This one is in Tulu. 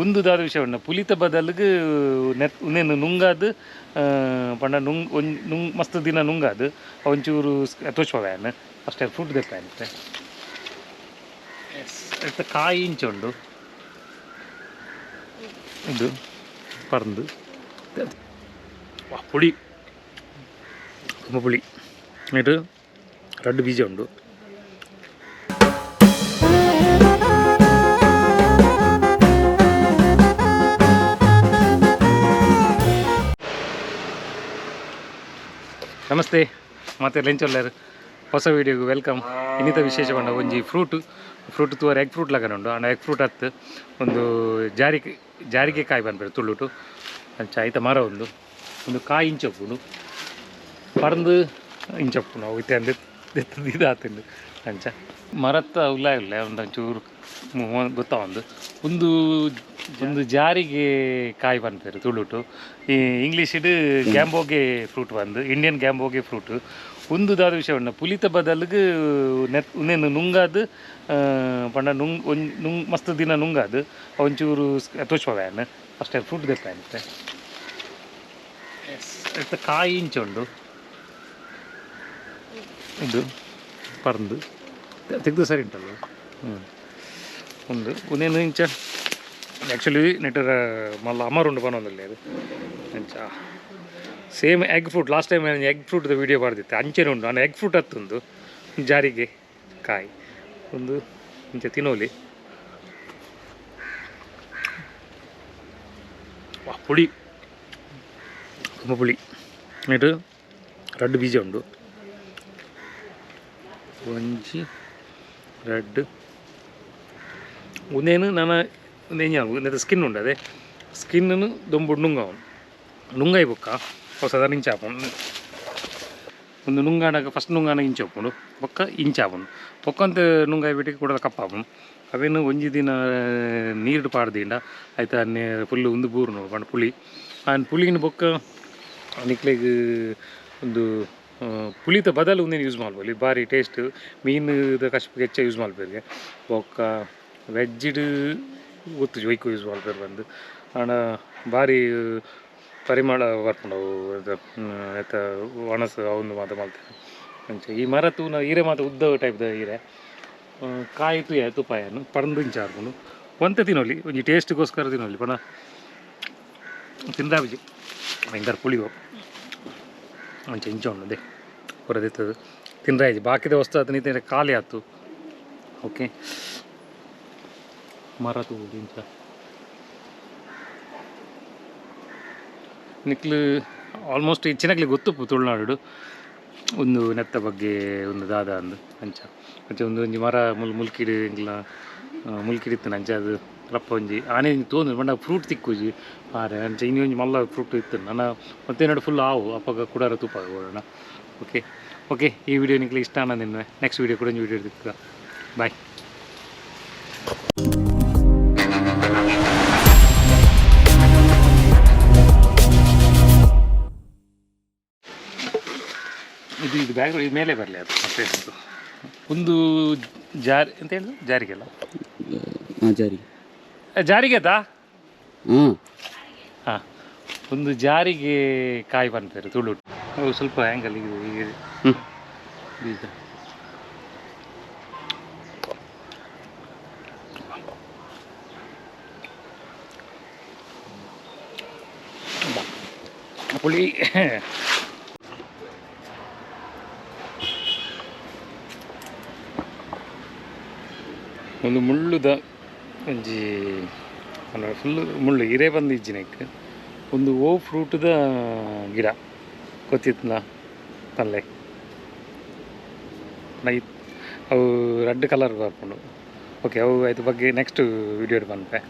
ಒಂದು ದಾದ ವಿಷಯ ಉಂಡು ಪುಲಿತ ಬದಲಿಗೆ ನೆತ್ ಉಂದೆನ್ ನುಂಗಾದ್ ಪಂಡ ನುಂಗ್ ಒಂಜಿ ನುಂಗ್ ಮಸ್ತ್ ದಿನ ನುಂಗಾದ್ ಒಂಚೂರು ತೋಚ್ಪವ್ಯಾನ್ ಫಸ್ಟ್ ಫ್ರೂಟ್ ದೆಪ್ಪಾಯಂತೆ ಎಸ್ ಕಾಯಿ ಇಂಚ ಉಂಡು ಇದು ಪರ್ಂದು ಪುಳಿ ತುಂಬ ಪುಳಿ ಇದು ರಡ್ಡು ಬೀಜ ಉಂಡು. ನಮಸ್ತೆ ಮತ್ತೆ ಲೆಂಚೊಲ್ಲಾರು ಹೊಸ ವೀಡಿಯೋಗೆ welcome. ಇನ್ನಿತ ವಿಶೇಷ ಪಂಡ ಒಂಜಿ ಫ್ರೂಟ್ ಫ್ರೂಟ್ ತೂವರೆ ಎಗ್ ಫ್ರೂಟ್ ಲಗನ ಉಂಡು. ಆಂಡ ಎಗ್ ಫ್ರೂಟ್ ಅತ್ತು ಒಂದು ಜಾರಿಗೆ ಜಾರಿಗೆ ಕಾಯಿ ಪನ್ಪೆರ್ ತುಳುಟು. ಅಂಚ ಐತ ಮರ ಉಂದು ಒಂದು ಕಾಯಿ ಇಂಚ ಉಪ್ಪುಂಡು ಪರ್ಂದು ಇಂಚ ಉಪ್ಪುಂಡು ಅವು ಇತ್ತೆ ಅಂದ್ ಇದಾತುಂಡು. ಅಂಚ ಮರತ್ತ ಉಲ್ಲ ಇಲ್ಲ ಒಂದು ಒಂಚೂರು ಗೊತ್ತಾವೊಂದು ಒಂದು ಒಂದು ಜಾರಿಗೆ ಕಾಯಿ ಪನ್ಪೆರ್ ತುಳುಟು. ಈ ಇಂಗ್ಲೀಷಿಡ್ ಗ್ಯಾಂಬೋಗೆ ಫ್ರೂಟ್ ಬಂದು ಇಂಡಿಯನ್ ಗ್ಯಾಂಬೋಗೆ ಫ್ರೂಟ್. ಒಂದು ದಾದ ವಿಷಯ ಉಂಡು ಪುಲಿತ ಬದಲಿಗೆ ನೆತ್ ಉಂದೆನ್ ನುಂಗಾದ್ ಪಂಡ ನುಂಗ್ ಒಂಜಿ ನುಂಗ್ ಮಸ್ತ್ ದಿನ ನುಂಗಾದ್ ಒಂಚೂರು ತೋಚ್ಪವ್ಯಾನ್ ಫಸ್ಟ್ ಫ್ರೂಟ್ ದೆಪ್ಪಾಯಂತೆ. ಎಸ್ ಕಾಯಿ ಇಂಚ ಉಂಡು ಇದು ಪರ್ಂದು ತೆಗೆದು ಸರಿ ಉಂಟಲ್ಲ. ಹ್ಞೂ ಒಂದು ಉಂದೆನ್ ಇಂಚ ಆ್ಯಕ್ಚುಲಿ ನೆಟ್ಟರ ಮಲ್ಲ ಅಮರ್ ಉಂಡು ಪನೊಂದುಲ್ಲೆ ಅದು. ಅಂಚ same egg fruit last time egg ಫ್ರೂಟ್ದ video ಪಾಡ್ದಿತ್ತೆ ಅಂಚೆನೆ ಉಂಡು. ಆಂಡ ಎಗ್ ಫ್ರೂಟ್ ಅತ್ತುಂದು ಜಾರಿಗೆ ಕಾಯಿ ಒಂದು ಇಂಚ ತಿನ್ನೋಲಿ. ಪುಳಿ ತುಂಬ ಪುಳಿ. ನೆಟ್ ರಡ್ಡು ಬೀಜ ಉಂಡು ಒಂಜಿ ರಡ್ಡು. ಉಂದೇನು ನನ ಉಂದೆಂಜ ಉಂದೆತ ಸ್ಕಿನ್ ಉಂಡು ಅದೇ ಸ್ಕಿನ್ನು ದೊಂಬು ನುಂಗವನು ನುಂಗಾಯಿ ಬೊಕ್ಕ ಹೊಸದ ಇಂಚ ಆಪುಂಡು. ಒಂದು ನುಂಗಾಣಗ ಫಸ್ಟ್ ನುಂಗಾಣ ಇಂಚ ಉಪ್ಪುಂಡು ಬೊಕ್ಕ ಇಂಚ ಆಪುಂಡು ಬೊಕ್ಕಂತ ನುಂಗಾಯಿ ಬಿಟ್ಟಿಗೆ ಕೂಡ ಕಪ್ಪಾಪುಂಡು. ಅವೇನು ಒಂಜಿ ದಿನ ನೀರು ಪಾಡ್ದಿಂಡ ಐತ ಫುಲ್ ಉಂದು ಬೂರುನು ಪಂಡ ಪುಳಿ. ಆನ್ ಪುಳಿನ ಬೊಕ್ಕ ನಿಕ್ಲೆಗ್ ಒಂದು ಪುಳಿತ ಬದಲು ಉಂದೆನ್ ಯೂಸ್ ಮಲ್ಪೊಲಿ ಬಾರಿ ಟೇಸ್ಟ್. ಮೀನುದ ಕಶ್ಪಕ್ಕೆ ಹೆಚ್ಚ ಯೂಸ್ ಮಲ್ಪೆರ್ಗೆ ಬೊಕ್ಕ ವೆಜ್ಜಿಡ್ ಗೊತ್ತುಜಿ ಒಯ್ಕು ಯೂಸ್ ಮಲ್ಪೆರ್ ಬಂದು. ಆಂಡ ಬಾರಿ ಪರಿಮಳ ಬರ್ಪುಂಡು ಅವು ಎತ್ತ ಒಣಸು ಅವನ್ನು ಮಾತ ಮಲ್ತೆರ್. ಅಂಚ ಈ ಮರ ತೂನ ಈರೆ ಮಾತ ಉದ್ದ ಟೈಪ್ದ ಈರೆ ಕಾಯಿ ತೂಯ ತುಪಾಯನ್ ಪರ್ಂದು ಇಂಚ ಆಪುಂಡು. ಒಂತೆ ತಿನ್ನೊಲಿ ಒಂಜಿ ಟೇಸ್ಟ್ಗೋಸ್ಕರ ತಿನ್ನೊಲಿ ಪಂಡ ತಿಂದಾಬಿಜಿ ಭಯಂಕರ ಪುಳಿ ಅಂಚ ಇಂಚ ಉಂಡು ಅದೇ ಪೂರ ದೆತ್ತದು ತಿಂದ್ರಾಯ್ಜಿ ಬಾಕಿದ ವಸ್ತು ಆತು ನೀತಿನ ಖಾಲಿ ಆತು. ಓಕೆ ಮರ ತೂದು ಇಂಚ ನಿಕ್ಲು ಆಲ್ಮೋಸ್ಟ್ ಹೆಚ್ಚಿನಕ್ಲೆ ಗೊತ್ತುಪ್ಪು ತುಳುನಾಡು ಒಂದು ನೆತ್ತ ಬಗ್ಗೆ ಒಂದು ದಾದ ಅಂದು. ಅಂಚ ಅಂಚ ಒಂದು ಒಂಜಿ ಮರ ಮುಲ್ಕಿಡ್ ಎಂಕ್ಲ ಮುಲ್ಕಿಡ್ ಇತ್ತು ಅಂಚ ಅದು ರಪ್ಪ ಒಂಜಿ ಆನೆ ತೋಂದು ಪಂಡ ಫ್ರೂಟ್ ತಿಕ್ಕುಜಿ ಆರೆ. ಅಂಚ ಇನಿ ಒಂಜಿ ಮಲ್ಲ ಫ್ರೂಟ್ ಇತ್ತು ನನ್ನ ಮತ್ತೆ ನಡು ಫುಲ್ ಆವು ಅಪ್ಪಗ ಕುಡಾರ ತೂಪಾಗ ಓಡೋಣ. ಓಕೆ ಓಕೆ ಈ ವಿಡಿಯೋ ನಿಕ್ಲೆ ಇಷ್ಟ ಅನ್ನೋದಿನ್ವೆ ನೆಕ್ಸ್ಟ್ ವಿಡಿಯೋ ಕೂಡ ಒಂಜಿ ವಿಡಿಯೋ ತಿಕ್ಕ. ಬಾಯ್. ಇದು ಇದು ಬ್ಯಾಗ್ ಇದು ಮೇಲೆ ಬರಲಿ ಅದು ಮತ್ತೆ ಒಂದು ಜಾರಿ ಅಂತ ಹೇಳಿದ್ರು ಜಾರಿಗೆ ಅಲ್ಲ. ಹಾಂ ಜಾರಿಗೆ ಜಾರಿಗೆ ಆತಾ. ಹಾಂ ಹಾಂ ಒಂದು ಜಾರಿಗೆ ಕಾಯಿ ಪನ್ಪೆರ್ ತುಳು. ಅವು ಸ್ವಲ್ಪ ಆ್ಯಂಗಲ್ ಇದು ಹೀಗೆ ಬೀಜ. ಪುಳಿ ಒಂದು ಮುಳ್ಳುದ ಒಂಜಿ ಫುಲ್ ಮುಳ್ಳು ಇರೇ ಬಂದು ಇಜ್ಜಿನೆಕ್ ಒಂದು ಓ ಫ್ರೂಟ್ದ ಗಿಡ ಗೊತ್ತಿತ್ತಲ್ಲ ಪಲ್ಲೆ ಅವು ರೆಡ್ ಕಲರ್ ಬರ್ಪುಂಡು. ಓಕೆ ಅವು ಆಯ್ತು ಬಗ್ಗೆ ನೆಕ್ಸ್ಟ್ ವಿಡಿಯೋ ಪನ್ಪೆ.